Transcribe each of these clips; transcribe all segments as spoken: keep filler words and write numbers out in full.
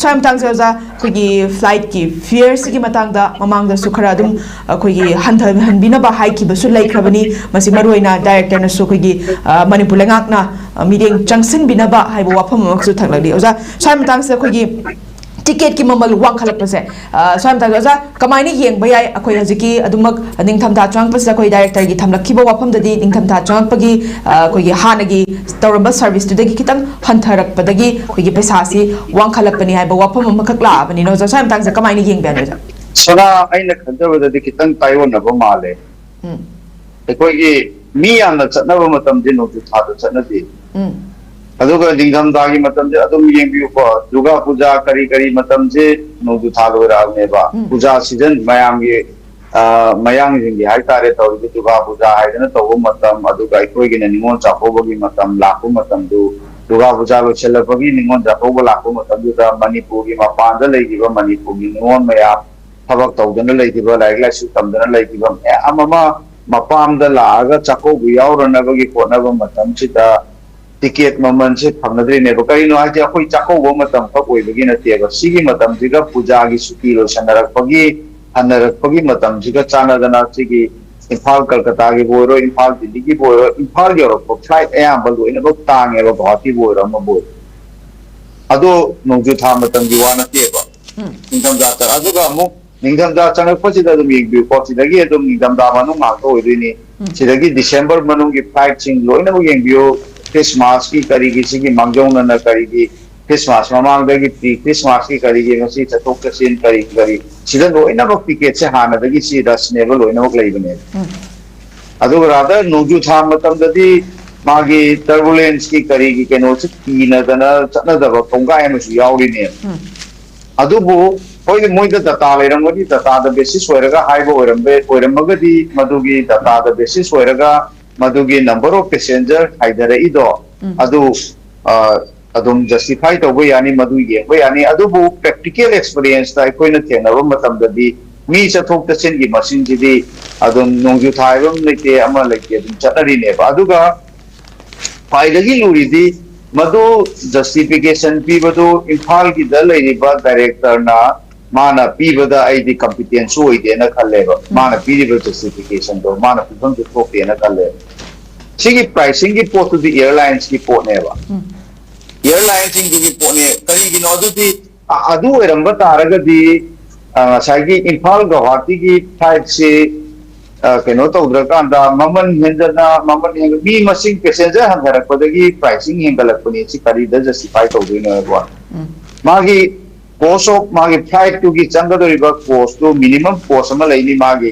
ꯁ꯭ꯋꯥꯏ ꯃꯇꯥꯡꯁꯦ ꯑꯣꯖꯥ, ꯑꯩꯈꯣꯏꯒꯤ ꯐ꯭ꯂꯥꯏꯠꯀꯤ ꯐꯤꯌꯔꯁꯤꯒꯤ ꯃꯇꯥꯡꯗ ꯃꯃꯥꯡꯗꯁꯨ ꯈꯔ ꯑꯗꯨꯝ ꯑꯩꯈꯣꯏꯒꯤ ꯍꯟꯊꯍꯟꯕꯤꯅꯕ ꯍꯥꯏꯈꯤꯕꯁꯨ ꯂꯩꯈ꯭ꯔꯕꯅꯤ꯫ ꯃꯁꯤ ꯃꯔꯨꯑꯣꯏꯅ ꯗꯥꯏꯔꯦꯛꯇꯔꯅꯁꯨ ꯑꯩꯈꯣꯏꯒꯤ ꯑ, ꯃꯅꯤꯄꯨꯔ ꯂꯩꯉꯥꯛꯅ ꯑ, ꯃꯤꯠꯌꯦꯡ ꯆꯪꯁꯤꯟꯕꯤꯅꯕ ꯍꯥꯏꯕ ꯋꯥꯐꯝ ꯑꯃꯁꯨ ꯊꯝꯂꯛꯂꯤ꯫ ꯑꯣꯖꯥ, ꯁ꯭ꯋꯥꯏ ꯃꯇꯥꯡꯁꯤꯗ ꯑꯩꯈꯣꯏꯒꯤ ꯇꯤꯀꯦꯠꯀꯤ ꯃꯃꯜ ꯋꯥꯡꯈꯠꯂꯛꯄꯁꯦ, ꯑ, ꯁ꯭ꯋꯥꯏ ꯃꯇꯥꯡꯗ ꯑꯣꯖꯥ, ꯀꯃꯥꯏꯅ ꯌꯦꯡꯕ ꯌꯥꯏ? ꯑꯩꯈꯣꯏ ꯍꯧꯖꯤꯛꯀꯤ ꯑꯗꯨꯃꯛ ꯅꯤꯡꯊꯝꯊꯥ ꯆꯪꯉꯛꯄꯁꯤꯗ ꯑꯩꯈꯣꯏ ꯗꯥꯏꯔꯦꯛꯇꯔꯒꯤ ꯊꯝꯂꯛꯈꯤꯕ ꯋꯥꯐꯝꯗꯗꯤ ꯅꯤꯡꯊꯝꯊꯥ ꯆꯪꯉꯛꯄꯒꯤ, ꯑ, ꯑꯩꯈꯣꯏꯒꯤ ꯍꯥꯟꯅꯒꯤ ꯇꯧꯔꯝꯕ ꯁꯔꯚꯤꯁꯇꯨꯗꯒꯤ ꯈꯤꯇꯪ ꯍꯟꯊꯔꯛꯄꯗꯒꯤ ꯑꯩꯈꯣꯏꯒꯤ ꯄꯩꯁꯥꯁꯤ ꯋꯥꯡꯈꯠꯂꯛꯄꯅꯤ ꯍꯥꯏꯕ ꯋꯥꯐꯝ ꯑꯃꯈꯛ ꯂꯥꯛꯑꯕꯅꯤꯅ, ꯑꯣꯖꯥ, ꯁ꯭ꯋꯥꯏ ꯃꯇꯥꯡꯁꯦ ꯀꯃꯥꯏꯅ ꯌꯦꯡꯕ ꯌꯥꯅꯤ, ꯑꯣꯖꯥ? ꯁꯅꯥ, ꯑꯩꯅ ꯈꯟꯖꯕꯗꯗꯤ ꯈꯤꯇꯪ ꯇꯥꯏꯑꯣꯟꯅꯕ ꯃꯥꯜꯂꯦ꯫ ꯎꯝ꯫ ꯑꯩꯈꯣꯏꯒꯤ ꯃꯤ ꯌꯥꯝꯅ ꯆꯠꯅꯕ ꯃꯇꯝꯗꯤ ꯅꯣꯡꯖꯨ ꯊꯥꯗ ꯆꯠꯅꯗꯦ꯫ ꯎꯝ꯫ ꯑꯗꯨꯒ ꯅꯤꯡꯊꯝꯊꯥꯒꯤ ꯃꯇꯝꯁꯦ ꯑꯗꯨꯝ ꯌꯦꯡꯕꯤꯌꯨꯀꯣ, ꯗꯨꯔꯒꯥ ꯄꯨꯖꯥ ꯀꯔꯤ ꯀꯔꯤ ꯃꯇꯝꯁꯦ ꯅꯣꯡꯖꯨ ꯊꯥ ꯂꯣꯏꯔꯛꯑꯕꯅꯦꯕ꯫ ꯎꯝ꯫ ꯄꯨꯖꯥ ꯁꯤꯖꯟ ꯃꯌꯥꯝꯒꯤ, ꯑ, ꯃꯌꯥꯡꯁꯤꯡꯒꯤ ꯍꯥꯏꯇꯥꯔꯦ, ꯇꯧꯔꯤꯕ ꯗꯨꯔꯒꯥ ꯄꯨꯖꯥ ꯍꯥꯏꯗꯅ ꯇꯧꯕ ꯃꯇꯝ, ꯑꯗꯨꯒ ꯑꯩꯈꯣꯏꯒꯤꯅ ꯅꯤꯉꯣꯜ ꯆꯥꯛꯀꯧꯕꯒꯤ ꯃꯇꯝ ꯂꯥꯛꯄ ꯃꯇꯝꯗꯨ, ꯗꯨꯔꯒꯥ ꯄꯨꯖꯥ ꯂꯣꯏꯁꯤꯜꯂꯛꯄꯒꯤ ꯅꯤꯉꯣꯜ ꯆꯥꯛꯀꯧꯕ ꯂꯥꯛꯄ ꯃꯇꯝꯗꯨꯗ ꯃꯅꯤꯄꯨꯔꯒꯤ ꯃꯄꯥꯟꯗ ꯂꯩꯈꯤꯕ ꯃꯅꯤꯄꯨꯔꯒꯤ ꯅꯤꯉꯣꯜ ꯃꯌꯥꯝ, ꯊꯕꯛ ꯇꯧꯗꯅ ꯂꯩꯈꯤꯕ, ꯂꯥꯏꯔꯤꯛ ꯂꯥꯏꯁꯨ ꯇꯝꯗꯅ ꯂꯩꯈꯤꯕ ꯃꯌꯥꯝ ꯑꯃ ꯃꯄꯥꯝꯗ ꯂꯥꯛꯑꯒ ꯆꯥꯛꯀꯧꯕ ꯌꯥꯎꯔꯅꯕꯒꯤ ꯍꯣꯠꯅꯕ ꯃꯇꯝꯁꯤꯗ ꯇꯤꯀꯦꯠ ꯃꯃꯜꯁꯦ ꯐꯪꯅꯗ꯭ꯔꯤꯅꯦꯕ꯫ ꯀꯔꯤꯅꯣ ꯍꯥꯏꯗꯤ ꯑꯩꯈꯣꯏ ꯆꯥꯛꯀꯧꯕ ꯃꯇꯝ ꯈꯛ ꯑꯣꯏꯕꯒꯤ ꯅꯠꯇꯦꯕ꯫ ꯁꯤꯒꯤ ꯃꯇꯝꯁꯤꯒ ꯄꯨꯖꯥꯒꯤ ꯁꯨꯇꯤ ꯂꯣꯏꯁꯟꯅꯔꯛꯄꯒꯤ, ꯍꯟꯅꯔꯛꯄꯒꯤ ꯃꯇꯝꯁꯤꯒ ꯆꯥꯟꯅꯗꯅ ꯁꯤꯒꯤ ꯏꯝꯐꯥꯜ ꯀꯜꯀꯇꯥꯒꯤꯕꯨ ꯑꯣꯏꯔꯣ, ꯏꯝꯐꯥꯜ ꯗꯤꯜꯂꯤꯒꯤꯕꯨ ꯑꯣꯏꯔꯣ, ꯏꯝꯐꯥꯜ ꯌꯧꯔꯛꯄ ꯐ꯭ꯂꯥꯏꯠ ꯑꯌꯥꯝꯕ ꯂꯣꯏꯅꯃꯛ ꯇꯥꯡꯉꯦꯕ, ꯒꯨꯋꯥꯍꯥꯇꯤꯕꯨ ꯑꯣꯏꯔꯣ, ꯑꯃꯕꯨ ꯑꯣꯏꯔꯣ꯫ ꯑꯗꯣ ꯅꯣꯡꯖꯨ ꯊꯥ ꯃꯇꯝꯒꯤ ꯋꯥ ꯅꯠꯇꯦꯕ꯫ ꯎꯝ꯫ ꯅꯤꯡꯊꯝꯊꯥ ꯆꯪ-, ꯑꯗꯨꯒ ꯑꯃꯨꯛ ꯅꯤꯡꯊꯝꯊꯥ ꯆꯪꯉꯛꯄꯁꯤꯗ ꯑꯗꯨꯝ ꯌꯦꯡꯕꯤꯌꯨꯀꯣ, ꯁꯤꯗꯒꯤ ꯑꯗꯨꯝ ꯅꯤꯡꯊꯝꯊꯥ ꯃꯅꯨꯡ ꯉꯥꯛꯇ ꯑꯣꯏꯗꯣꯏꯅꯤ꯫ ꯎꯝ꯫ ꯁꯤꯗꯒꯤ ꯗꯤꯁꯦꯝꯕꯔ ꯃꯅꯨꯡꯒꯤ ꯐ꯭ꯂꯥꯏꯠꯁꯤꯡ ꯂꯣꯏꯅꯃꯛ ꯌꯦꯡꯕꯤꯌꯨ꯫ ꯈ꯭ꯔꯤꯁꯃꯥꯁꯀꯤ ꯀꯔꯤꯒꯤ ꯁꯤꯒꯤ ꯃꯥꯡꯖꯧꯅꯅ ꯀꯔꯤꯒꯤ ꯈ꯭ꯔꯤꯁꯃꯥꯁ ꯃꯃꯥꯡꯗꯒꯤ ꯄ꯭ꯔꯤ ꯈ꯭ꯔꯤꯁꯃꯥꯁꯀꯤ ꯀꯔꯤꯒꯤ ꯉꯁꯤ ꯆꯠꯊꯣꯛ ꯆꯠꯁꯤꯟ ꯀꯔꯤ ꯀꯔꯤ ꯁꯤꯗ ꯂꯣꯏꯅꯃꯛ ꯇꯤꯀꯦꯠꯁꯦ ꯍꯥꯟꯅꯗꯒꯤ ꯁꯤ ꯔꯁꯅꯦꯕꯜ ꯂꯣꯏꯅꯃꯛ ꯂꯩꯕꯅꯦꯕ꯫ ꯎꯝ꯫ ꯑꯗꯨꯒ ꯔꯥꯗꯔ ꯅꯣꯡꯖꯨ ꯊꯥ ꯃꯇꯝꯗꯗꯤ ꯃꯥꯒꯤ ꯇꯔꯕꯨꯂꯦꯟꯁꯀꯤ ꯀꯔꯤꯒꯤ ꯀꯩꯅꯣꯁꯦ ꯀꯤꯅꯗꯅ ꯆꯠꯅꯗꯕ ꯀꯣꯡꯒꯥꯏ ꯑꯃꯁꯨ ꯌꯥꯎꯔꯤꯅꯦꯕ꯫ ꯎꯝ꯫ ꯑꯗꯨꯕꯨ ꯍꯣꯏ, ꯃꯣꯏꯗ ꯗꯇꯥ ꯂꯩꯔꯝꯒꯅꯤ, ꯗꯇꯥꯗ ꯕꯦꯁꯤꯁ ꯑꯣꯏꯔꯒ ꯍꯥꯏꯕ ꯑꯣꯏꯔꯝꯕ ꯑꯣꯏꯔꯝꯃꯒꯗꯤ ꯃꯗꯨꯒꯤ ꯗꯇꯥꯗ ꯕꯦꯁꯤꯁ ꯑꯣꯏꯔꯒ ꯃꯗꯨꯒꯤ ꯅꯝꯕꯔ ꯑꯣꯐ ꯄꯦꯁꯦꯟꯖꯔ ꯍꯥꯏꯊꯔꯛꯏꯗꯣ ꯎꯝ꯫ ꯑꯗꯨ ꯑ, ꯑꯗꯨꯝ ꯖꯁꯇꯤꯐꯥꯏ ꯇꯧꯕ ꯌꯥꯅꯤ, ꯃꯗꯨ ꯌꯦꯡꯕ ꯌꯥꯅꯤ꯫ ꯑꯗꯨꯕꯨ ꯄ꯭ꯔꯦꯛꯇꯤꯀꯦꯜ ꯑꯦꯛꯁꯄꯤꯔꯤꯌꯦꯟꯁꯇ ꯑꯩꯈꯣꯏꯅ ꯊꯦꯡꯅꯕ ꯃꯇꯝꯗꯗꯤ ꯃꯤ ꯆꯠꯊꯣꯛ ꯆꯠꯁꯤꯟꯒꯤ ꯃꯁꯤꯡꯁꯤꯗꯤ ꯑꯗꯨꯝ ꯅꯣꯡꯖꯨ ꯊꯥ ꯍꯥꯏꯕ ꯑꯃ ꯂꯩꯇꯦ, ꯑꯃ ꯂꯩꯇꯦ, ꯑꯗꯨꯝ ꯆꯠꯅꯔꯤꯅꯦꯕ꯫ ꯑꯗꯨꯒ ꯈ꯭ꯋꯥꯏꯗꯒꯤ ꯂꯨꯔꯤꯗꯤ ꯃꯗꯨ ꯖꯁꯇꯤꯐꯤꯀꯦꯁꯟ ꯄꯤꯕꯗꯨ ꯏꯝꯐꯥꯜꯒꯤꯗ ꯂꯩꯔꯤꯕ ꯗꯥꯏꯔꯦꯛꯇꯔꯅ ꯃꯥꯅ ꯄꯤꯕꯗ ꯑꯩꯗꯤ ꯀꯝꯄꯤꯇꯦꯟꯁꯨ ꯑꯣꯏꯗꯦꯅ ꯈꯜꯂꯦꯕ꯫ ꯃꯥꯅ ꯄꯤꯔꯤꯕ ꯖꯁꯇꯤꯐꯤꯀꯦꯁꯟꯗꯣ ꯃꯥꯅ ꯄꯤꯐꯝꯁꯨ ꯊꯣꯛꯇꯦꯅ ꯈꯜꯂꯦꯕ꯫ ꯁꯤꯒꯤ ꯄ꯭ꯔꯥꯏꯁꯤꯡꯒꯤ ꯄꯣꯠꯇꯨꯗꯤ ꯑꯦꯌꯔꯂꯥꯏꯟꯁꯀꯤ ꯄꯣꯠꯅꯦꯕ꯫ ꯎꯝ꯫ ꯑꯦꯌꯔꯂꯥꯏꯟꯁꯤꯡꯗꯨꯒꯤ ꯄꯣꯠꯅꯦ꯫ ꯀꯔꯤꯒꯤꯅꯣ ꯑꯗꯨꯗꯤ, ꯑ-, ꯑꯗꯨ ꯑꯣꯏꯔꯝꯕ ꯇꯥꯔꯒꯗꯤ, ꯑ, ꯉꯁꯥꯏꯒꯤ ꯏꯝꯐꯥꯜ ꯒꯧꯍꯥꯇꯤꯒꯤ ꯐ꯭ꯂꯥꯏꯠꯁꯤ, ꯑ, ꯀꯩꯅꯣ ꯇꯧꯗ꯭ꯔꯀꯥꯟꯗ ꯃꯃꯜ ꯍꯦꯟꯖꯅ, ꯃꯃꯜ ꯍꯦꯟ-, ꯃꯤ ꯃꯁꯤꯡ ꯄꯦꯁꯦꯟꯖꯔ ꯍꯟꯊꯔꯛꯄꯗꯒꯤ ꯄ꯭ꯔꯥꯏꯁꯤꯡ ꯍꯦꯟꯒꯠꯂꯛꯄꯅꯤ꯫ ꯁꯤ ꯀꯔꯤꯗ ꯖꯁꯇꯤꯐꯥꯏ ꯇꯧꯗꯣꯏꯅꯣ ꯍꯥꯏꯕ ꯋꯥꯅꯤ꯫ ꯎꯝ꯫ ꯃꯥꯒꯤ ꯀꯣꯁ ꯑꯣꯐ ꯃꯥꯒꯤ ꯐ꯭ꯂꯥꯏꯠꯇꯨꯒꯤ ꯆꯪꯒꯗꯧꯔꯤꯕ ꯀꯣꯁꯇꯨ, ꯃꯤꯅꯤꯃꯝ ꯀꯣꯁ ꯑꯃ ꯂꯩꯅꯤ꯫ ꯃꯥꯒꯤ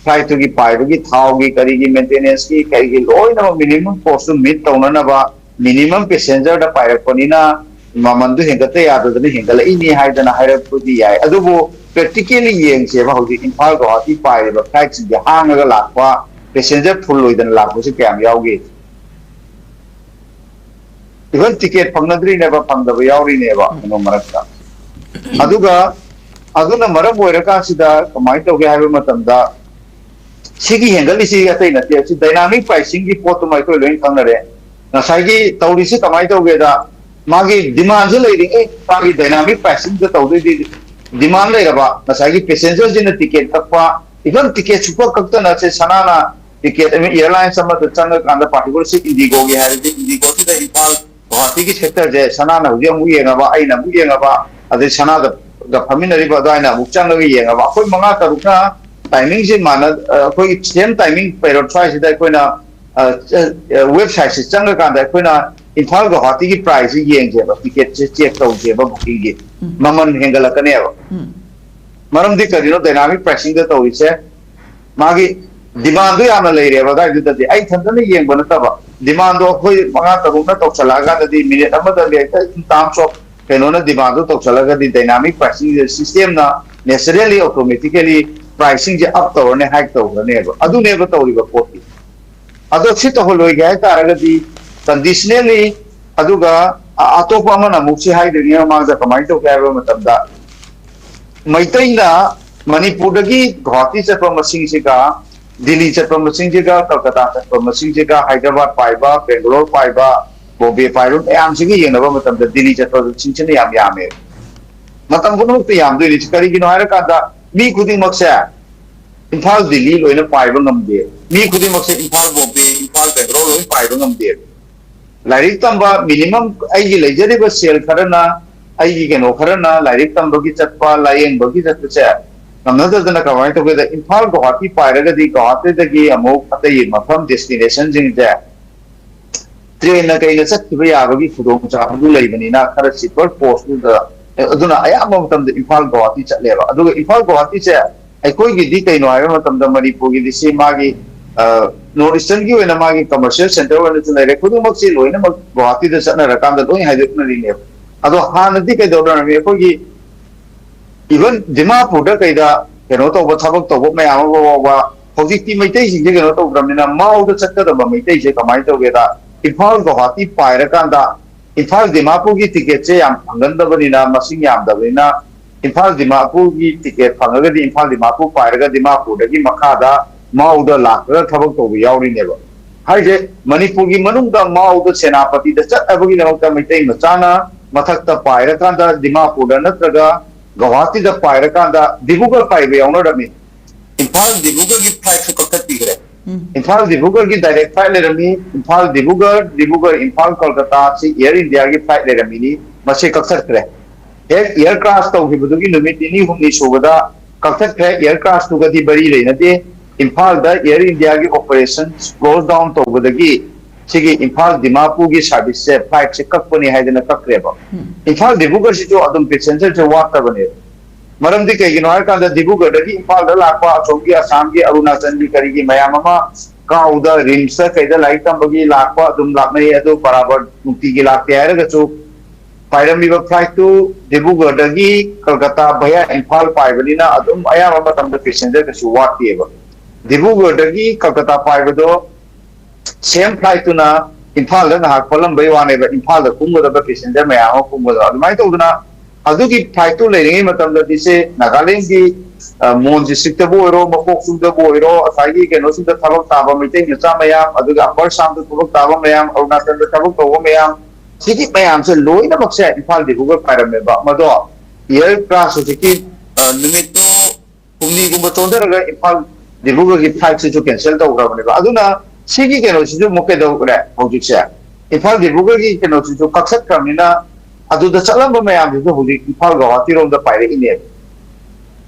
ꯐ꯭ꯂꯥꯏꯠꯇꯨꯒꯤ ꯄꯥꯏꯕꯒꯤ ꯊꯥꯎꯒꯤ, ꯀꯔꯤꯒꯤ, ꯃꯦꯟꯇꯦꯅꯦꯟꯁꯀꯤ, ꯀꯔꯤꯒꯤ, ꯂꯣꯏꯅꯃꯛ ꯃꯤꯅꯤꯃꯝ ꯀꯣꯁꯇꯨ ꯃꯤꯠ ꯇꯧꯅꯅꯕ ꯃꯤꯅꯤꯃꯝ ꯄꯦꯁꯦꯟꯖꯔꯗ ꯄꯥꯏꯔꯛꯄꯅꯤꯅ ꯃꯃꯟꯗꯨ ꯍꯦꯟꯒꯠꯇ ꯌꯥꯗꯗꯅ ꯍꯦꯟꯒꯠꯂꯛꯏꯅꯤ ꯍꯥꯏꯗꯅ ꯍꯥꯏꯔꯛꯄꯗꯤ ꯌꯥꯏ꯫ ꯑꯗꯨꯕꯨ ꯄ꯭ꯔꯦꯛꯇꯤꯀꯦꯜꯂꯤ ꯌꯦꯡꯁꯦꯕ, ꯍꯧꯖꯤꯛ ꯏꯝꯐꯥꯜ ꯒꯧꯍꯥꯇꯤ ꯄꯥꯏꯔꯤꯕ ꯐ꯭ꯂꯥꯏꯠꯁꯤꯡꯁꯦ ꯍꯥꯡꯉꯒ ꯂꯥꯛꯄ, ꯄꯦꯁꯦꯟꯖꯔ ꯐꯨꯜ ꯑꯣꯏꯗꯅ ꯂꯥꯛꯄꯁꯦ ꯀꯌꯥꯝ ꯌꯥꯎꯒꯦ? ꯏꯚꯟ ꯇꯤꯀꯦꯠ ꯐꯪꯅꯗ꯭ꯔꯤꯅꯦꯕ, ꯐꯪꯗꯕ ꯌꯥꯎꯔꯤꯅꯦꯕ ꯀꯩꯅꯣ ꯃꯔꯛꯇ꯫ ꯑꯗꯨꯒ ꯑꯗꯨꯅ ꯃꯔꯝ ꯑꯣꯏꯔꯀꯥꯟꯁꯤꯗ ꯀꯃꯥꯏꯅ ꯇꯧꯒꯦ ꯍꯥꯏꯕ ꯃꯇꯝꯗ, ꯁꯤꯒꯤ ꯍꯦꯟꯒꯠꯂꯤꯁꯤ ꯑꯇꯩ ꯅꯠꯇꯦ, ꯁꯤ ꯗꯥꯏꯅꯥꯃꯤꯛ ꯄ꯭ꯔꯥꯏꯁꯤꯡꯒꯤ ꯄꯣꯠꯇꯨꯃ ꯑꯩꯈꯣꯏ ꯂꯣꯏꯅ ꯈꯪꯅꯔꯦ꯫ ꯉꯁꯥꯏꯒꯤ ꯇꯧꯔꯤꯁꯤ ꯀꯃꯥꯏꯅ ꯇꯧꯒꯦꯗ, ꯃꯥꯒꯤ ꯗꯤꯃꯥꯟꯁꯦ ꯂꯩꯔꯤꯉꯩ ꯃꯥꯒꯤ ꯗꯥꯏꯅꯥꯃꯤꯛ ꯄ꯭ꯔꯥꯏꯁꯤꯡꯗ ꯇꯧꯗꯣꯏꯗꯤ, ꯗꯤꯃꯥꯟ ꯂꯩꯔꯕ ꯉꯁꯥꯏꯒꯤ ꯄꯦꯁꯦꯟꯖꯔꯁꯤꯅ ꯇꯤꯀꯦꯠ ꯀꯛꯄ, ꯏꯚꯟ ꯇꯤꯀꯦꯠ ꯁꯨꯀꯛ ꯀꯛꯇꯅ ꯁꯦ ꯁꯅꯥꯅ ꯇꯤꯀꯦꯠ ꯑꯃ ꯑꯦꯌꯔꯂꯥꯏꯟꯁ ꯑꯃꯗ ꯆꯪꯉꯀꯥꯟꯗ, ꯄꯥꯔꯇꯤꯀꯨꯂꯔ ꯁꯤ ꯏꯟꯗꯤꯒꯣꯒꯤ ꯍꯥꯏꯔꯗꯤ, ꯏꯟꯗꯤꯒꯣꯁꯤꯗ ꯏꯝꯐꯥꯜ ꯒꯨꯋꯥꯍꯥꯇꯤꯒꯤ ꯁꯦꯛꯇꯔꯁꯦ ꯁꯅꯥꯅ ꯍꯧꯖꯤꯛ ꯑꯃꯨꯛ ꯌꯦꯡꯉꯕ, ꯑꯩꯅ ꯑꯃꯨꯛ ꯌꯦꯡꯉꯕ, ꯑꯗꯩ ꯁꯅꯥꯗ ꯐꯝꯃꯤꯟꯅꯔꯤꯕ ꯑꯗꯨꯋꯥꯏꯅ ꯑꯃꯨꯛ ꯆꯪꯉꯒ ꯌꯦꯡꯉꯕ, ꯑꯩꯈꯣꯏ ꯃꯉꯥ ꯇꯔꯨꯛꯅ ꯇꯥꯏꯃꯤꯡꯁꯦ ꯃꯥꯟꯅ, ꯑꯩꯈꯣꯏꯒꯤ ꯁꯦꯝ ꯇꯥꯏꯃꯤꯡ ꯄꯦꯔꯣꯠ ꯁ꯭ꯋꯥꯏꯁꯤꯗ ꯑꯩꯈꯣꯏꯅ, ꯑ, ꯑ, ꯋꯦꯕꯁꯥꯏꯠꯁꯤ ꯆꯪꯉꯀꯥꯟꯗ ꯑꯩꯈꯣꯏꯅ ꯏꯝꯐꯥꯜ ꯒꯨꯋꯥꯍꯥꯇꯤꯒꯤ ꯄ꯭ꯔꯥꯏꯁꯁꯤ ꯌꯦꯡꯁꯦꯕ, ꯇꯤꯀꯦꯠꯁꯦ ꯆꯦꯛ ꯇꯧꯁꯦꯕ, ꯕꯨꯀꯤꯡꯒꯤ ꯎꯝ꯫ ꯃꯃꯜ ꯍꯦꯟꯒꯠꯂꯛꯀꯅꯦꯕ꯫ ꯎꯝ꯫ ꯃꯔꯝꯗꯤ ꯀꯔꯤꯅꯣ ꯗꯥꯏꯅꯥꯃꯤꯛ ꯄ꯭ꯔꯥꯏꯁꯤꯡꯗ ꯇꯧꯔꯤꯁꯦ? ꯃꯥꯒꯤ ꯗꯤꯃꯥꯟꯗꯣ ꯌꯥꯝꯅ ꯂꯩꯔꯦꯕ ꯑꯗꯨꯋꯥꯏꯗꯨꯗꯗꯤ꯫ ꯑꯩ ꯏꯊꯟꯇꯅ ꯌꯦꯡꯕ ꯅꯠꯇꯕ, ꯗꯤꯃꯥꯟꯗꯣ ꯑꯩꯈꯣꯏ ꯃꯉꯥ ꯇꯔꯨꯛꯅ ꯇꯧꯁꯜꯂꯛꯑꯀꯥꯟꯗꯗꯤ ꯃꯤꯅꯤꯠ ꯑꯃꯗ ꯍꯦꯛꯇ in terms of ꯀꯩꯅꯣꯅ ꯗꯤꯃꯥꯟꯗꯣ ꯇꯧꯁꯜꯂꯒꯗꯤ ꯗꯥꯏꯅꯥꯃꯤꯛ ꯄ꯭ꯔꯥꯏꯁꯤꯡꯁꯦ ꯁꯤꯁꯇꯦꯝꯅ ꯅꯦꯆꯔꯦꯜꯂꯤ ꯑꯣꯇꯣꯃꯦꯇꯤꯀꯦꯂꯤ ꯄ꯭ꯔꯥꯏꯁꯤꯡꯁꯦ ꯑꯞ ꯇꯧꯔꯅꯤ, ꯍꯥꯏꯛ ꯇꯧꯈ꯭ꯔꯅꯦꯕ꯫ ꯑꯗꯨꯅꯦꯕ ꯇꯧꯔꯤꯕ ꯄꯣꯠꯇꯤ꯫ ꯑꯗꯣ ꯁꯤ ꯇꯧꯍꯜꯂꯣꯏꯒꯦ ꯍꯥꯏ ꯇꯥꯔꯒꯗꯤ ꯀꯟꯗꯤꯁꯅꯦꯜꯂꯤ, ꯑꯗꯨꯒ ꯑ-, ꯑꯇꯣꯞꯄ ꯑꯃꯅ ꯑꯃꯨꯛ ꯁꯤ ꯍꯥꯏꯗꯣꯏꯅꯤ ꯃꯃꯥꯡꯗ ꯀꯃꯥꯏꯅ ꯇꯧꯒꯦ ꯍꯥꯏꯕ ꯃꯇꯝꯗ ꯃꯩꯇꯩꯅ ꯃꯅꯤꯄꯨꯔꯗꯒꯤ ꯒꯨꯋꯥꯍꯥꯇꯤ ꯆꯠꯄ ꯃꯁꯤꯡꯁꯤꯒ, ꯗꯤꯜꯂꯤ ꯆꯠꯄ ꯃꯁꯤꯡꯁꯤꯒ, ꯀꯜꯀꯇꯥ ꯆꯠꯄ ꯃꯁꯤꯡꯁꯤꯒ, ꯍꯥꯏꯗ꯭ꯔꯕꯥꯗ ꯄꯥꯏꯕ, ꯕꯦꯡꯒꯂꯣꯔ ꯄꯥꯏꯕ, ꯕꯣꯝꯕꯦ ꯄꯥꯏꯕ ꯃꯌꯥꯝꯁꯤꯒ ꯌꯦꯡꯅꯕ ꯃꯇꯝꯗ ꯗꯤꯜꯂꯤ ꯆꯠꯄ ꯁꯤꯡꯁꯤꯅ ꯌꯥꯝ ꯌꯥꯝꯃꯦ꯫ ꯃꯇꯝ ꯄꯨꯝꯅꯃꯛꯇ ꯌꯥꯝꯗꯣꯏꯅꯤ꯫ ꯀꯔꯤꯒꯤꯅꯣ ꯍꯥꯏꯔꯀꯥꯟꯗ ꯃꯤ ꯈꯨꯗꯤꯡꯃꯛꯁꯦ ꯏꯝꯐꯥꯜ ꯗꯤꯜꯂꯤ ꯂꯣꯏꯅ ꯄꯥꯏꯕ ꯉꯝꯗꯦ꯫ ꯃꯤ ꯈꯨꯗꯤꯡꯃꯛꯁꯦ ꯏꯝꯐꯥꯜ ꯕꯣꯝꯕꯦ, ꯏꯝꯐꯥꯜ ꯕꯦꯡꯒ꯭ꯂꯣꯔ ꯂꯣꯏ ꯄꯥꯏꯕ ꯉꯝꯗꯦ꯫ ꯂꯥꯏꯔꯤꯛ ꯇꯝꯕ ꯃꯤꯅꯤꯃꯝ ꯑꯩꯒꯤ ꯂꯩꯖꯔꯤꯕ ꯁꯦꯜ ꯈꯔꯅ, ꯑꯩꯒꯤ ꯀꯩꯅꯣ ꯈꯔꯅ ꯂꯥꯏꯔꯤꯛ ꯇꯝꯕꯒꯤ ꯆꯠꯄ, ꯂꯥꯏꯌꯦꯡꯕꯒꯤ ꯆꯠꯄꯁꯦ ꯉꯝꯅꯗꯗꯅ ꯀꯃꯥꯏꯅ ꯇꯧꯒꯦꯗ, ꯏꯝꯐꯥꯜ ꯒꯧꯍꯥꯇꯤ ꯄꯥꯏꯔꯒꯗꯤ ꯒꯧꯍꯥꯇꯤꯗꯒꯤ ꯑꯃꯨꯛ ꯑꯇꯩ ꯃꯐꯝ ꯗꯦꯁꯇꯤꯅꯦꯁꯟꯁꯤꯡꯁꯦ ꯇ꯭ꯔꯦꯟꯅ ꯀꯩꯅ ꯆꯠꯈꯤꯕ ꯌꯥꯕꯒꯤ ꯈꯨꯗꯣꯡꯆꯥꯕꯗꯨ ꯂꯩꯕꯅꯤꯅ ꯈꯔ ꯆꯤꯄꯔ ꯀꯣꯁꯇꯨꯗ, ꯑꯗꯨꯅ ꯑꯌꯥꯝꯕ ꯃꯇꯝꯗ ꯏꯝꯐꯥꯜ ꯒꯧꯍꯥꯇꯤ ꯆꯠꯂꯦꯕ꯫ ꯑꯗꯨꯒ ꯏꯝꯐꯥꯜ ꯒꯧꯍꯥꯇꯤꯁꯦ ꯑꯩꯈꯣꯏꯒꯤꯗꯤ ꯀꯩꯅꯣ ꯍꯥꯏꯕ ꯃꯇꯝꯗ ꯃꯅꯤꯄꯨꯔꯒꯤꯗꯤ ꯁꯤ ꯃꯥꯒꯤ ꯅꯣꯔꯠ ꯏꯁꯇꯔꯟꯒꯤ ꯑꯣꯏꯅ ꯃꯥꯒꯤ ꯀꯃꯔꯁꯤꯌꯦꯜ ꯁꯦꯟꯇꯔ ꯑꯣꯏꯅꯁꯨ ꯂꯩꯔꯦ꯫ ꯈꯨꯗꯤꯡꯃꯛꯁꯤ ꯂꯣꯏꯅꯃꯛ ꯒꯧꯍꯥꯇꯤꯗ ꯆꯠꯅꯔꯀꯥꯟꯗ ꯂꯣꯏ ꯍꯥꯏꯗꯣꯛꯅꯔꯤꯅꯦꯕ꯫ ꯑꯗꯣ ꯍꯥꯟꯅꯗꯤ ꯀꯩꯗꯧꯅꯔꯝꯃꯤ? ꯑꯩꯈꯣꯏꯒꯤ ꯏꯚꯟ ꯗꯤꯃꯥꯄꯨꯔꯗ ꯀꯩꯗ ꯀꯩꯅꯣ ꯇꯧꯕ, ꯊꯕꯛ ꯇꯧꯕ ꯃꯌꯥꯝ ꯑꯃ ꯐꯥꯎꯕ ꯍꯧꯖꯤꯛꯇꯤ ꯃꯩꯇꯩꯁꯤꯡꯁꯦ ꯀꯩꯅꯣ ꯇꯧꯗ꯭ꯔꯕꯅꯤꯅ ꯃꯥꯎꯗ ꯆꯠꯀꯗꯕ ꯃꯩꯇꯩꯁꯦ ꯀꯃꯥꯏꯅ ꯇꯧꯒꯦꯗ, ꯏꯝꯐꯥꯜ ꯒꯧꯍꯥꯇꯤ ꯄꯥꯏꯔꯀꯥꯟꯗ ꯏꯝꯐꯥꯜ ꯗꯤꯃꯥꯄꯨꯔꯒꯤ ꯇꯤꯀꯦꯠꯁꯦ ꯌꯥꯝ ꯐꯪꯒꯟꯗꯕꯅꯤꯅ, ꯃꯁꯤꯡ ꯌꯥꯝꯗꯕꯅꯤꯅ, ꯏꯝꯐꯥꯜ ꯗꯤꯃꯥꯄꯨꯔꯒꯤ ꯇꯤꯀꯦꯠ ꯐꯪꯉꯒꯗꯤ ꯏꯝꯐꯥꯜ ꯗꯤꯃꯥꯄꯨꯔ ꯄꯥꯏꯔꯒ ꯗꯤꯃꯥꯄꯨꯔꯗꯒꯤ ꯃꯈꯥꯗ ꯃꯥꯎꯗ ꯂꯥꯛꯂꯒ ꯊꯕꯛ ꯇꯧꯕ ꯌꯥꯎꯔꯤꯅꯦꯕ꯫ ꯍꯥꯏꯁꯦ ꯃꯅꯤꯄꯨꯔꯒꯤ ꯃꯅꯨꯡꯗ ꯃꯥꯎꯗ ꯁꯦꯅꯥꯄꯇꯤꯗ ꯆꯠꯅꯕꯒꯤꯗꯃꯛꯇ ꯃꯩꯇꯩ ꯃꯆꯥꯅ ꯃꯊꯛꯇ ꯄꯥꯏꯔꯀꯥꯟꯗ ꯗꯤꯃꯥꯄꯨꯔꯗ ꯅꯠꯇ꯭ꯔꯒ ꯒꯧꯍꯥꯇꯤꯗ ꯄꯥꯏꯔꯀꯥꯟꯗ ꯗꯤꯕꯨꯒꯔ ꯄꯥꯏꯕ ꯌꯥꯎꯅꯔꯝꯃꯤ꯫ ꯏꯝꯐꯥꯜ ꯗꯤꯕꯨꯒꯔꯒꯤ ꯐ꯭ꯂꯥꯏꯠꯁꯨ ꯀꯛꯊꯠꯄꯤꯈ꯭ꯔꯦ꯫ ꯏꯝꯐꯥꯜ ꯗꯤꯕꯨꯒꯔꯒꯤ ꯗꯥꯏꯔꯦꯛ ꯐ꯭ꯂꯥꯏꯠ ꯂꯩꯔꯝꯃꯤ꯫ ꯏꯝꯐꯥꯜ ꯗꯤꯕꯨꯒꯔ, ꯗꯤꯕꯨꯒꯔ ꯏꯝꯐꯥꯜ ꯀꯜꯀꯇꯥ ꯁꯤ ꯑꯦꯌꯔ ꯏꯟꯗꯤꯌꯥꯒꯤ ꯐ꯭ꯂꯥꯏꯠ ꯂꯩꯔꯝꯃꯤꯅꯤ, ꯃꯁꯤ ꯀꯛꯊꯠꯈ꯭ꯔꯦ꯫ ꯍꯦꯛ ꯑꯦꯌꯔ ꯀ꯭ꯔꯥꯁ ꯇꯧꯈꯤꯕꯗꯨꯒꯤ ꯅꯨꯃꯤꯠ ꯅꯤꯅꯤ ꯍꯨꯝꯅꯤ ꯁꯨꯕꯗ ꯀꯛꯊꯠꯈ꯭ꯔꯦ꯫ ꯑꯦꯌꯔ ꯀ꯭ꯔꯥꯁꯇꯨꯒꯗꯤ ꯃꯔꯤ ꯂꯩꯅꯗꯦ꯫ ꯏꯝꯐꯥꯜꯗ ꯑꯦꯌꯔ ꯏꯟꯗꯤꯌꯥꯒꯤ ꯑꯣꯄꯔꯦꯁꯟ ꯀ꯭ꯂꯣꯖ ꯗꯥꯎꯟ ꯇꯧꯕꯗꯒꯤ ꯁꯤꯒꯤ ꯏꯝꯐꯥꯜ ꯗꯤꯃꯥꯄꯨꯔꯒꯤ ꯁꯥꯔꯚꯤꯁꯁꯦ, ꯐ꯭ꯂꯥꯏꯠꯁꯦ ꯀꯛꯄꯅꯤ ꯍꯥꯏꯗꯅ ꯀꯛꯈ꯭ꯔꯦꯕ꯫ ꯏꯝꯐꯥꯜ ꯗꯤꯕꯨꯒꯔꯁꯤꯁꯨ ꯑꯗꯨꯝ ꯄꯦꯁꯦꯟꯖꯔꯁꯦ ꯋꯥꯠꯇꯕꯅꯦꯕ꯫ ꯃꯔꯝꯗꯤ ꯀꯩꯒꯤꯅꯣ ꯍꯥꯏꯔꯀꯥꯟꯗ ꯗꯤꯕꯨꯒꯔꯗꯒꯤ ꯏꯝꯐꯥꯜꯗ ꯂꯥꯛꯄ ꯑꯁꯣꯝꯒꯤ ꯑꯁꯥꯝꯒꯤ ꯑꯔꯨꯅꯥꯆꯜꯒꯤ ꯀꯔꯤꯒꯤ ꯃꯌꯥꯝ ꯑꯃ ꯀꯥꯎꯗ ꯔꯤꯝꯁꯇ ꯀꯩꯗ ꯂꯥꯏꯔꯤꯛ ꯇꯝꯕꯒꯤ ꯂꯥꯛꯄ ꯑꯗꯨꯝ ꯂꯥꯛꯅꯩ꯫ ꯑꯗꯨ ꯕꯔꯥꯕꯔ ꯅꯨꯡꯇꯤꯒꯤ ꯂꯥꯛꯇꯦ ꯍꯥꯏꯔꯒꯁꯨ ꯄꯥꯏꯔꯝꯃꯤꯕ ꯐ꯭ꯂꯥꯏꯠꯇꯨ ꯗꯤꯕꯨꯒꯔꯗꯒꯤ ꯀꯜꯀꯇꯥ ꯚꯌꯥ ꯏꯝꯐꯥꯜ ꯄꯥꯏꯕꯅꯤꯅ ꯑꯗꯨꯝ ꯑꯌꯥꯝꯕ ꯃꯇꯝꯗ ꯄꯦꯁꯦꯟꯖꯔ ꯀꯩꯁꯨ ꯋꯥꯠꯇꯦꯕ꯫ ꯗꯤꯕꯨꯒꯔꯗꯒꯤ ꯀꯜꯀꯇꯥ ꯄꯥꯏꯕꯗꯣ ꯁꯦꯝ ꯐ꯭ꯂꯥꯏꯠꯇꯨꯅ ꯏꯝꯐꯥꯜꯗ ꯉꯥꯏꯍꯥꯛ ꯐꯠꯂꯝꯕꯩ ꯋꯥꯅꯦꯕ, ꯏꯝꯐꯥꯜꯗ ꯀꯨꯝꯒꯗꯕ ꯄꯦꯁꯦꯟꯖꯔ ꯃꯌꯥꯝ ꯑꯃ ꯀꯨꯝꯕꯗꯣ꯫ ꯑꯗꯨꯃꯥꯏꯅ ꯇꯧꯗꯅ ꯑꯗꯨꯒꯤ ꯐ꯭ꯂꯥꯏꯠꯇꯨ ꯂꯩꯔꯤꯉꯩ ꯃꯇꯝꯗꯗꯤ ꯁꯦ ꯅꯥꯒꯥꯂꯦꯟꯒꯤ ꯃꯣꯟ ꯗꯤꯁꯇ꯭ꯔꯤꯛꯇꯕꯨ ꯑꯣꯏꯔꯣ, ꯃꯀꯣꯛꯆꯨꯡꯗꯕꯨ ꯑꯣꯏꯔꯣ, ꯉꯁꯥꯏꯒꯤ ꯀꯩꯅꯣꯁꯤꯡꯗ ꯊꯕꯛ ꯇꯥꯕ ꯃꯩꯇꯩ ꯃꯆꯥ ꯃꯌꯥꯝ, ꯑꯗꯨꯒ ꯑꯄꯔ ꯁꯥꯝꯗ ꯊꯕꯛ ꯇꯥꯕ ꯃꯌꯥꯝ, ꯑꯔꯨꯅꯥꯆꯜꯗ ꯊꯕꯛ ꯇꯧꯕ ꯃꯌꯥꯝ, ꯁꯤꯒꯤ ꯃꯌꯥꯝꯁꯦ ꯂꯣꯏꯅꯃꯛꯁꯦ ꯏꯝꯐꯥꯜ ꯗꯤꯕ꯭ꯔꯨꯒꯔ ꯄꯥꯏꯔꯝꯃꯦꯕ꯫ ꯃꯗꯣ ꯏꯌꯔ ꯀ꯭ꯂꯥꯁ ꯍꯧꯖꯤꯛꯀꯤ ꯅꯨꯃꯤꯠꯇꯣ ꯍꯨꯝꯅꯤꯒꯨꯝꯕ ꯆꯣꯟꯊꯔꯒ ꯏꯝꯐꯥꯜ ꯗꯤꯕ꯭ꯔꯨꯒꯔꯒꯤ ꯐ꯭ꯂꯥꯏꯠꯁꯤꯁꯨ ꯀꯦꯟꯁꯦꯜ ꯇꯧꯈ꯭ꯔꯕꯅꯦꯕ꯫ ꯑꯗꯨꯅ ꯁꯤꯒꯤ ꯀꯩꯅꯣꯁꯤꯁꯨ ꯑꯃꯨꯛ ꯀꯩꯗꯧꯈ꯭ꯔꯦ ꯍꯧꯖꯤꯛꯁꯦ, ꯏꯝꯐꯥꯜ ꯗꯤꯕ꯭ꯔꯨꯒꯔꯒꯤ ꯀꯩꯅꯣꯁꯤꯁꯨ ꯀꯛꯊꯠꯈ꯭ꯔꯕꯅꯤꯅ ꯑꯗꯨꯗ ꯆꯠꯂꯝꯕ ꯃꯌꯥꯝꯁꯤꯁꯨ ꯍꯧꯖꯤꯛ ꯏꯝꯐꯥꯜ ꯒꯧꯍꯥꯇꯤꯔꯣꯝꯗ ꯄꯥꯏꯔꯛꯏꯅꯦꯕ꯫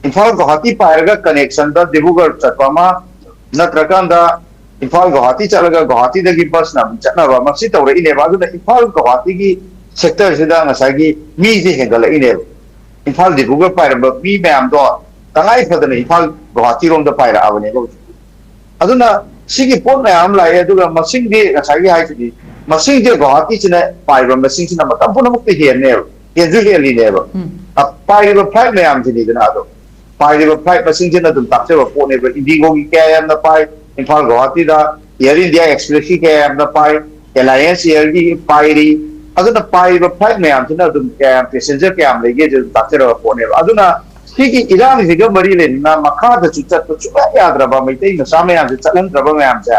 ꯏꯝꯐꯥꯜ ꯒꯧꯍꯥꯇꯤ ꯄꯥꯏꯔꯒ ꯀꯅꯦꯛꯁꯟꯗ ꯗꯤꯕ꯭ꯔꯨꯒꯔ ꯆꯠꯄ ꯑꯃ, ꯅꯠꯇ꯭ꯔꯀꯥꯟꯗ ꯏꯝꯐꯥꯜ ꯒꯧꯍꯥꯇꯤ ꯆꯠꯂꯒ ꯒꯧꯍꯥꯇꯤꯗꯒꯤ ꯕꯁꯅ ꯑꯃꯨꯛ ꯆꯠꯅꯕ ꯑꯃ ꯁꯤ ꯇꯧꯔꯛꯏꯅꯦꯕ꯫ ꯑꯗꯨꯅ ꯏꯝꯐꯥꯜ ꯒꯧꯍꯥꯇꯤꯒꯤ ꯁꯦꯛꯇꯔꯁꯤꯗ ꯉꯁꯥꯏꯒꯤ ꯃꯤꯁꯦ ꯍꯦꯟꯒꯠꯂꯛꯏꯅꯦꯕ꯫ ꯏꯝꯐꯥꯜ ꯗꯤꯕ꯭ꯔꯨꯒꯔ ꯄꯥꯏꯔꯝꯕ ꯃꯤ ꯃꯌꯥꯝꯗꯣ ꯇꯉꯥꯏ ꯐꯗꯅ ꯏꯝꯐꯥꯜ ꯒꯧꯍꯥꯇꯤꯔꯣꯝꯗ ꯄꯥꯏꯔꯛꯑꯕꯅꯦꯕ ꯍꯧꯖꯤꯛꯇꯤ꯫ ꯑꯗꯨꯅ ꯁꯤꯒꯤ ꯄꯣꯠ ꯃꯌꯥꯝ ꯑꯃ ꯂꯥꯛꯑꯦ꯫ ꯑꯗꯨꯒ ꯃꯁꯤꯡꯗꯤ ꯉꯁꯥꯏꯒꯤ ꯍꯥꯏꯁꯤꯗꯤ, ꯃꯁꯤꯡꯁꯦ ꯒꯧꯍꯥꯇꯤꯁꯤꯅ ꯄꯥꯏꯕ ꯃꯁꯤꯡꯁꯤꯅ ꯃꯇꯝ ꯄꯨꯝꯅꯃꯛꯇ ꯍꯦꯟꯅꯦꯕ, ꯍꯦꯟꯁꯨ ꯍꯦꯜꯂꯤꯅꯦꯕ꯫ ꯎꯝ꯫ ꯑ, ꯄꯥꯏꯔꯤꯕ ꯐ꯭ꯂꯥꯏꯠ ꯃꯌꯥꯝꯁꯤꯅꯤꯗꯅ꯫ ꯑꯗꯣ ꯄꯥꯏꯔꯤꯕ ꯐ꯭ꯂꯥꯏꯠ ꯃꯁꯤꯡꯁꯤꯅ ꯑꯗꯨꯝ ꯇꯥꯛꯆꯕ ꯄꯣꯠꯅꯦꯕ꯫ ꯏꯟꯗꯤꯒꯣꯒꯤ ꯀꯌꯥ ꯌꯥꯝꯅ ꯄꯥꯏ ꯏꯝꯐꯥꯜ ꯒꯧꯍꯥꯇꯤꯗ, ꯑꯦꯌꯔ ꯏꯟꯗꯤꯌꯥ ꯑꯦꯛꯁꯄ꯭ꯔꯦꯁꯀꯤ ꯀꯌꯥ ꯌꯥꯝꯅ ꯄꯥꯏ, ꯑꯦꯂꯥꯏꯌꯟꯁ ꯑꯦꯌꯔꯒꯤ ꯄꯥꯏꯔꯤ꯫ ꯑꯗꯨꯅ ꯄꯥꯏꯔꯤꯕ ꯐ꯭ꯂꯥꯏꯠ ꯃꯌꯥꯝꯁꯤꯅ ꯑꯗꯨꯝ ꯀꯌꯥꯝ ꯄꯦꯁꯦꯟꯖꯔ ꯀꯌꯥꯝ ꯂꯩꯒꯦꯁꯦ ꯑꯗꯨꯝ ꯇꯥꯛꯆꯔꯕ ꯄꯣꯠꯅꯦꯕ꯫ ꯑꯗꯨꯅ ꯁꯤꯒꯤ ꯏꯔꯥꯡꯁꯤꯒ ꯃꯔꯤ ꯂꯩꯅꯅ ꯃꯈꯥꯗꯁꯨ ꯆꯠꯄ ꯁꯨꯡꯌꯥ ꯌꯥꯗ꯭ꯔꯕ ꯃꯩꯇꯩ ꯃꯆꯥ ꯃꯌꯥꯝꯁꯦ, ꯆꯠꯍꯟꯗ꯭ꯔꯕ ꯃꯌꯥꯝꯁꯦ,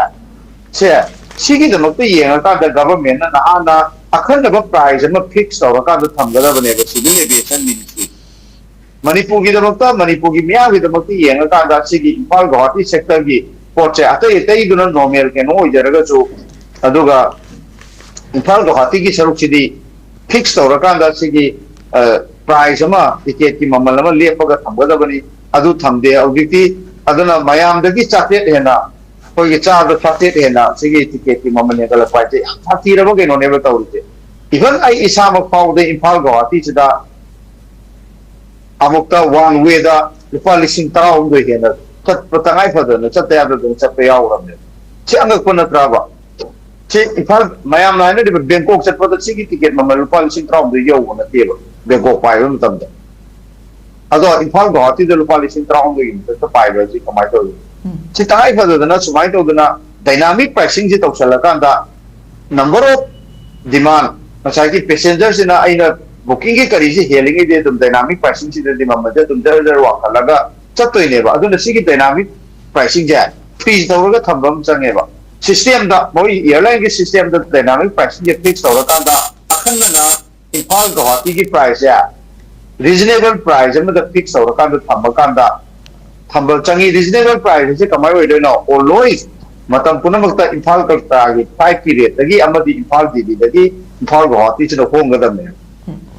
ꯁꯦ, ꯁꯤꯒꯤꯗꯃꯛꯇ ꯌꯦꯡꯉꯀꯥꯟꯗ ꯒꯚꯔꯟꯃꯦꯟꯠꯅ ꯅꯍꯥꯟꯅ ꯑꯈꯟꯅꯕ ꯄ꯭ꯔꯥꯏꯖ ꯑꯃ ꯐꯤꯛꯁ ꯇꯧꯔꯀꯥꯟꯗ ꯊꯝꯒꯗꯕꯅꯦꯕ ꯁꯤꯚꯤꯜ ꯑꯦꯚꯤꯌꯦꯁꯟ ꯃꯤꯅꯤꯁꯇ꯭ꯔꯤ꯫ ꯃꯅꯤꯄꯨꯔꯒꯤꯗꯃꯛꯇ, ꯃꯅꯤꯄꯨꯔꯒꯤ ꯃꯤꯌꯥꯝꯒꯤꯗꯃꯛꯇ ꯌꯦꯡꯉꯀꯥꯟꯗ ꯁꯤꯒꯤ ꯏꯝꯐꯥꯜ ꯒꯧꯍꯥꯇꯤ ꯁꯦꯛꯇꯔꯒꯤ ꯄꯣꯠꯁꯦ, ꯑꯇꯩ ꯑꯇꯩꯗꯨꯅ ꯅꯣꯔꯃꯦꯜ ꯀꯩꯅꯣ ꯑꯣꯏꯖꯔꯒꯁꯨ, ꯑꯗꯨꯒ ꯏꯝꯐꯥꯜ ꯒꯧꯍꯥꯇꯤꯒꯤ ꯁꯔꯨꯛꯁꯤꯗꯤ ꯐꯤꯛꯁ ꯇꯧꯔꯀꯥꯟꯗ ꯁꯤꯒꯤ ꯄ꯭ꯔꯥꯏꯖ ꯑꯃ, ꯇꯤꯀꯦꯠꯀꯤ ꯃꯃꯜ ꯑꯃ ꯂꯦꯞꯄꯒ ꯊꯝꯒꯗꯕꯅꯤ꯫ ꯑꯗꯨ ꯊꯝꯗꯦ ꯍꯧꯖꯤꯛꯇꯤ꯫ ꯑꯗꯨꯅ ꯃꯌꯥꯝꯗꯒꯤ ꯆꯥꯇ꯭ꯔꯦꯠ ꯍꯦꯟꯅ, ꯑꯩꯈꯣꯏꯒꯤ ꯆꯥꯗ ꯆꯥꯇ꯭ꯔꯦꯠ ꯍꯦꯟꯅ ꯁꯤꯒꯤ ꯇꯤꯀꯦꯠꯀꯤ ꯃꯃꯜ ꯍꯦꯟꯒꯠꯂꯛꯄ ꯍꯥꯏꯁꯦ ꯌꯥꯝ ꯁꯥꯊꯤꯔꯕ ꯀꯩꯅꯣꯅꯦꯕ ꯇꯧꯔꯤꯁꯦ꯫ ꯏꯚꯟ ꯑꯩ ꯏꯁꯥꯃꯛ ꯐꯥꯎꯕꯗ ꯏꯝꯐꯥꯜ ꯒꯧꯍꯥꯇꯤꯁꯤꯗ ꯑꯃꯨꯛꯇ ꯋꯥꯟ ꯋꯦꯗ ꯂꯨꯄꯥ ꯂꯤꯁꯤꯡ ꯇꯔꯥꯍꯨꯝꯗꯣꯏ ꯍꯦꯟꯅ ꯆꯠꯄ, ꯇꯉꯥꯏ ꯐꯗꯅ ꯆꯠꯇ ꯌꯥꯗꯗꯅ ꯆꯠꯄ ꯌꯥꯎꯔꯕꯅꯦꯕ꯫ ꯁꯤ ꯑꯉꯛꯄ ꯅꯠꯇ꯭ꯔꯕ? ꯁꯤ ꯏꯝꯐꯥꯜ, ꯃꯌꯥꯝꯅ ꯍꯥꯏꯅꯔꯤꯕ ꯕꯦꯡꯀꯣꯛ ꯆꯠꯄꯗ ꯁꯤꯒꯤ ꯇꯤꯀꯦꯠ ꯃꯃꯜ ꯂꯨꯄꯥ ꯂꯤꯁꯤꯡ ꯇꯔꯥꯍꯨꯝꯗꯣꯏ ꯌꯧꯕ ꯅꯠꯇꯦꯕ, ꯕꯦꯡꯀꯣꯛ ꯄꯥꯏꯕ ꯃꯇꯝꯗ꯫ ꯑꯗꯣ ꯏꯝꯐꯥꯜ ꯒꯧꯍꯥꯇꯤꯗ ꯂꯨꯄꯥ ꯂꯤꯁꯤꯡ ꯇꯔꯥꯍꯨꯝꯗꯣꯏꯒꯤ ꯃꯊꯛꯇ ꯄꯥꯏꯕ ꯑꯁꯤ ꯀꯃꯥꯏꯅ ꯇꯧꯔꯤꯅꯣ? ꯎꯝ꯫ ꯁꯤ ꯇꯉꯥꯏ ꯐꯗꯗꯅ ꯁꯨꯃꯥꯏꯅ ꯇꯧꯗꯅ ꯗꯥꯏꯅꯥꯃꯤꯛ ꯄ꯭ꯔꯥꯏꯁꯤꯡꯁꯤ ꯇꯧꯁꯜꯂꯀꯥꯟꯗ, ꯅꯝꯕꯔ ꯑꯣꯐ ꯗꯤꯃꯥꯟ, ꯉꯁꯥꯏꯒꯤ ꯄꯦꯁꯦꯟꯖꯔꯁꯤꯅ ꯑꯩꯅ ꯕꯨꯀꯤꯡꯒꯤ ꯀꯔꯤꯁꯤ ꯍꯦꯜꯂꯤꯉꯩꯗꯤ ꯑꯗꯨꯝ ꯗꯥꯏꯅꯥꯃꯤꯛ ꯄ꯭ꯔꯥꯏꯁꯤꯡꯁꯤꯗꯗꯤ ꯃꯃꯜꯁꯦ ꯑꯗꯨꯝ ꯖꯔ ꯖꯔ ꯋꯥꯡꯈꯠꯂꯒ ꯆꯠꯇꯣꯏꯅꯦꯕ꯫ ꯑꯗꯨꯅ ꯁꯤꯒꯤ ꯗꯥꯏꯅꯥꯃꯤꯛ ꯄ꯭ꯔꯥꯏꯁꯤꯡꯁꯦ ꯐ꯭ꯔꯤꯖ ꯇꯧꯔꯒ ꯊꯝꯕ ꯑꯃ ꯆꯪꯉꯦꯕ꯫ ꯁꯤꯁꯇꯦꯝꯗ, ꯃꯣꯏ ꯑꯦꯌꯥꯔꯂꯥꯏꯟꯒꯤ ꯁꯤꯁꯇꯦꯝꯗ ꯗꯥꯏꯅꯥꯃꯤꯛ ꯄ꯭ꯔꯥꯏꯁꯤꯡꯁꯦ ꯐꯤꯛꯁ ꯇꯧꯔꯀꯥꯟꯗ ꯑꯈꯟꯅꯅ ꯏꯝꯐꯥꯜ ꯒꯧꯍꯥꯇꯤꯒꯤ ꯄ꯭ꯔꯥꯏꯁꯁꯦ ꯔꯤꯖꯅꯦꯕꯜ ꯄ꯭ꯔꯥꯏꯁ ꯑꯃꯗ ꯐꯤꯛꯁ ꯇꯧꯔꯀꯥꯟꯗ ꯊꯝꯃꯀꯥꯟꯗ ꯊꯝꯕ ꯆꯪꯉꯤ꯫ ꯔꯤꯖꯅꯦꯕꯜ ꯄ꯭ꯔꯥꯏꯁ ꯑꯁꯤ ꯀꯃꯥꯏꯅ ꯑꯣꯏꯗꯣꯏꯅꯣ? ꯑꯣꯜꯋꯦꯁ ꯃꯇꯝ ꯄꯨꯝꯅꯃꯛꯇ ꯏꯝꯐꯥꯜ ꯀꯜꯀꯇꯥꯒꯤ ꯐ꯭ꯂꯥꯏꯠꯀꯤ ꯔꯦꯠꯇꯒꯤ ꯑꯃꯗꯤ ꯏꯝꯐꯥꯜ ꯗꯤꯜꯂꯤꯗꯒꯤ ꯏꯝꯐꯥꯜ ꯒꯧꯍꯥꯇꯤꯁꯤꯗ ꯍꯣꯡꯒꯗꯕꯅꯦ꯫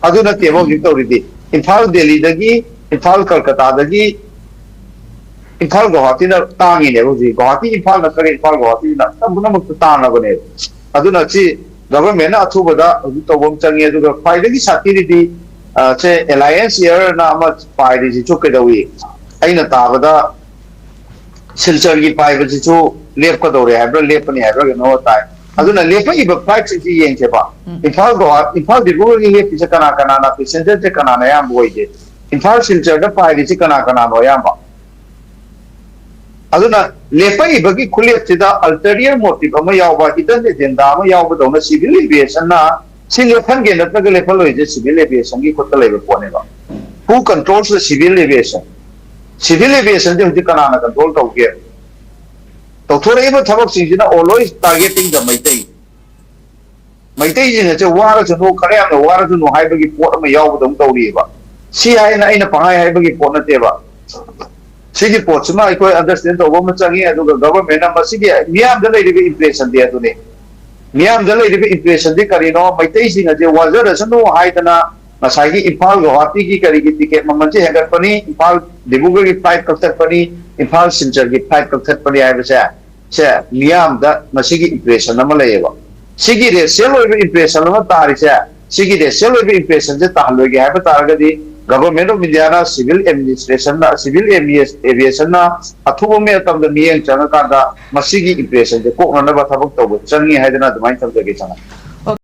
ꯑꯗꯨ ꯅꯠꯇꯦꯕ ꯍꯧꯖꯤꯛ ꯇꯧꯔꯤꯗꯤ꯫ ꯏꯝꯐꯥꯜ ꯗꯦꯜꯂꯤꯗꯒꯤ, ꯏꯝꯐꯥꯜ ꯀꯜꯀꯇꯥꯗꯒꯤ ꯏꯝꯐꯥꯜ ꯒꯧꯍꯥꯇꯤꯅ ꯇꯥꯡꯉꯤꯅꯦꯕ ꯍꯧꯖꯤꯛ꯫ ꯒꯧꯍꯥꯇꯤ ꯏꯝꯐꯥꯜ ꯅꯠꯇ꯭ꯔꯒ ꯏꯝꯐꯥꯜ ꯒꯧꯍꯥꯇꯤꯅ ꯄꯨꯝꯅꯃꯛꯇ ꯇꯥꯡꯉꯕꯅꯦꯕ꯫ ꯑꯗꯨꯅ ꯁꯤ ꯒꯚꯔꯟꯃꯦꯟꯠꯅ ꯑꯊꯨꯕꯗ ꯍꯧꯖꯤꯛ ꯇꯧꯕ ꯑꯃ ꯆꯪꯉꯤ꯫ ꯑꯗꯨꯒ ꯈ꯭ꯋꯥꯏꯗꯒꯤ ꯁꯥꯊꯤꯔꯤꯗꯤ, ꯑ, ꯁꯦ ꯑꯦꯂꯥꯏꯟꯁ ꯑꯦꯌꯔꯅ ꯑꯃ ꯄꯥꯏꯔꯤꯁꯤꯁꯨ ꯀꯩꯗꯧꯏ? ꯑꯩꯅ ꯇꯥꯕꯗ ꯁꯤꯜꯆꯔꯒꯤ ꯄꯥꯏꯕꯁꯤꯁꯨ ꯂꯦꯞꯀꯗꯧꯔꯦ ꯍꯥꯏꯕ꯭ꯔꯥ, ꯂꯦꯞꯄꯅꯤ ꯍꯥꯏꯕ꯭ꯔꯥ ꯀꯩꯅꯣ ꯇꯥꯏ꯫ ꯑꯗꯨꯅ ꯂꯦꯞꯄꯛꯏꯕ ꯐ꯭ꯂꯥꯏꯠꯁꯤꯡꯁꯤ ꯌꯦꯡꯁꯦꯕ꯫ ꯎꯝ꯫ ꯏꯝꯐꯥꯜ ꯒꯧꯍꯥ-, ꯏꯝꯐꯥꯜ ꯗꯤꯕ꯭ꯔꯨꯒꯔꯒꯤ ꯂꯦꯞꯄꯤꯁꯦ ꯀꯅꯥ ꯀꯅꯥꯅ, ꯄꯦꯁꯦꯟꯖꯔꯁꯦ ꯀꯅꯥꯅ ꯑꯌꯥꯝꯕ ꯑꯣꯏꯒꯦ? ꯏꯝꯐꯥꯜ ꯁꯤꯜꯆꯔꯗ ꯄꯥꯏꯔꯤꯁꯤ ꯀꯅꯥ ꯀꯅꯥꯅꯣ ꯑꯌꯥꯝꯕ? ꯑꯗꯨꯅ ꯂꯦꯞꯄꯛꯏꯕꯒꯤ ꯈꯨꯂꯦꯞꯁꯤꯗ ꯑꯜꯇꯔꯤꯌꯔ ꯃꯣꯇꯤꯞ ꯑꯃ ꯌꯥꯎꯕ, ꯍꯤꯗꯟ ꯑꯦꯖꯦꯟꯗꯥ ꯑꯃ ꯌꯥꯎꯕꯗꯧꯅ ꯁꯤꯚꯤꯜ ꯑꯦꯚꯤꯌꯦꯁꯟꯅ ꯁꯤ ꯂꯦꯞꯍꯟꯒꯦ ꯅꯠꯇ꯭ꯔꯒ ꯂꯦꯞꯍꯜꯂꯣꯏꯁꯦ ꯁꯤꯚꯤꯜ ꯑꯦꯚꯤꯌꯦꯁꯟꯒꯤ ꯈꯨꯠꯇ ꯂꯩꯕ ꯄꯣꯠꯅꯦꯕ꯫ Who controls the civil aviation? Civil ꯑꯦꯚꯤꯌꯦꯁꯟꯁꯦ ꯍꯧꯖꯤꯛ ꯀꯅꯥꯅ ꯀꯟꯇ꯭ꯔꯣꯜ ꯇꯧꯒꯦ? ꯇꯧꯊꯣꯔꯛꯏꯕ ꯊꯕꯛꯁꯤꯡꯁꯤꯅ always targeting the ꯃꯩꯇꯩ꯫ ꯃꯩꯇꯩꯁꯤꯡ ꯑꯁꯦ ꯋꯥꯔꯁꯅꯨ, ꯈꯔ ꯌꯥꯝꯅ ꯋꯥꯔꯁꯅꯨ ꯍꯥꯏꯕꯒꯤ ꯄꯣꯠ ꯑꯃ ꯌꯥꯎꯕꯗꯧꯅ ꯇꯧꯔꯤꯑꯕ꯫ ꯁꯤ ꯍꯥꯏꯅ ꯑꯩꯅ ꯄꯪꯍꯥꯏ ꯍꯥꯏꯕꯒꯤ ꯄꯣꯠ ꯅꯠꯇꯦꯕ꯫ ꯁꯤꯒꯤ ꯄꯣꯠꯁꯤꯃ ꯑꯩꯈꯣꯏ ꯑꯟꯗꯔꯁꯇꯦꯟ ꯇꯧꯕ ꯑꯃ ꯆꯪꯉꯤ꯫ ꯑꯗꯨꯒ ꯒꯚꯔꯟꯃꯦꯟꯠꯅ ꯃꯁꯤꯒꯤ ꯃꯤꯌꯥꯝꯗ ꯂꯩꯔꯤꯕ ꯏꯝꯄ꯭ꯔꯦꯁꯟꯗꯤ ꯑꯗꯨꯅꯤ꯫ ꯃꯤꯌꯥꯝꯗ ꯂꯩꯔꯤꯕ ꯏꯝꯄ꯭ꯔꯦꯁꯟꯗꯤ ꯀꯔꯤꯅꯣ? ꯃꯩꯇꯩꯁꯤꯡ ꯑꯁꯦ ꯋꯥꯖꯔꯁꯅꯨ ꯍꯥꯏꯗꯅ ꯉꯁꯥꯏꯒꯤ ꯏꯝꯐꯥꯜ ꯒꯧꯍꯥꯇꯤꯒꯤ ꯀꯔꯤꯒꯤ ꯇꯤꯀꯦꯠ ꯃꯃꯜꯁꯦ ꯍꯦꯟꯒꯠꯄꯅꯤ, ꯏꯝꯐꯥꯜ ꯗꯤꯕ꯭ꯔꯨꯒꯔꯒꯤ ꯐ꯭ꯂꯥꯏꯠ ꯀꯛꯊꯠꯄꯅꯤ, ꯏꯝꯐꯥꯜ ꯁꯤꯜꯆꯔꯒꯤ ꯐ꯭ꯂꯥꯏꯠ ꯀꯛꯊꯠꯄꯅꯤ ꯍꯥꯏꯕꯁꯦ, ꯁꯦ ꯃꯤꯌꯥꯝꯗ ꯃꯁꯤꯒꯤ ꯏꯝꯄ꯭ꯔꯦꯁꯟ ꯑꯃ ꯂꯩꯌꯦꯕ꯫ ꯁꯤꯒꯤ ꯔꯦꯁꯤꯌꯦꯜ ꯑꯣꯏꯕ ꯏꯝꯄ꯭ꯔꯦꯁꯟ ꯑꯃ ꯇꯥꯔꯤꯁꯦ, ꯁꯤꯒꯤ ꯔꯦꯁꯤꯌꯦꯜ ꯑꯣꯏꯕ ꯏꯝꯄ꯭ꯔꯦꯁꯟꯁꯦ ꯇꯥꯍꯜꯂꯣꯏꯒꯦ ꯍꯥꯏꯕ ꯇꯥꯔꯒꯗꯤ, ꯒꯚꯔꯟꯃꯦꯟꯠ ꯑꯣꯐ ꯏꯟꯗꯤꯌꯥꯅ ꯁꯤꯚꯤꯜ ꯑꯦꯗꯃꯤꯅꯤꯁꯇ꯭ꯔꯦꯁꯟꯅ, ꯁꯤꯚꯤꯜ ꯑꯦꯚꯤꯌꯦꯁꯟꯅ ꯑꯊꯨꯕ ꯃꯇꯝꯗ ꯃꯤꯠꯌꯦꯡ ꯆꯪꯉꯀꯥꯟꯗ ꯃꯁꯤꯒꯤ ꯏꯝꯄ꯭ꯔꯦꯁꯟꯁꯦ ꯀꯣꯛꯅꯅꯕ ꯊꯕꯛ ꯇꯧꯕ ꯆꯪꯉꯤ ꯍꯥꯏꯗꯅ ꯑꯗꯨꯃꯥꯏꯅ ꯊꯝꯖꯒꯦ ꯁꯅꯥ꯫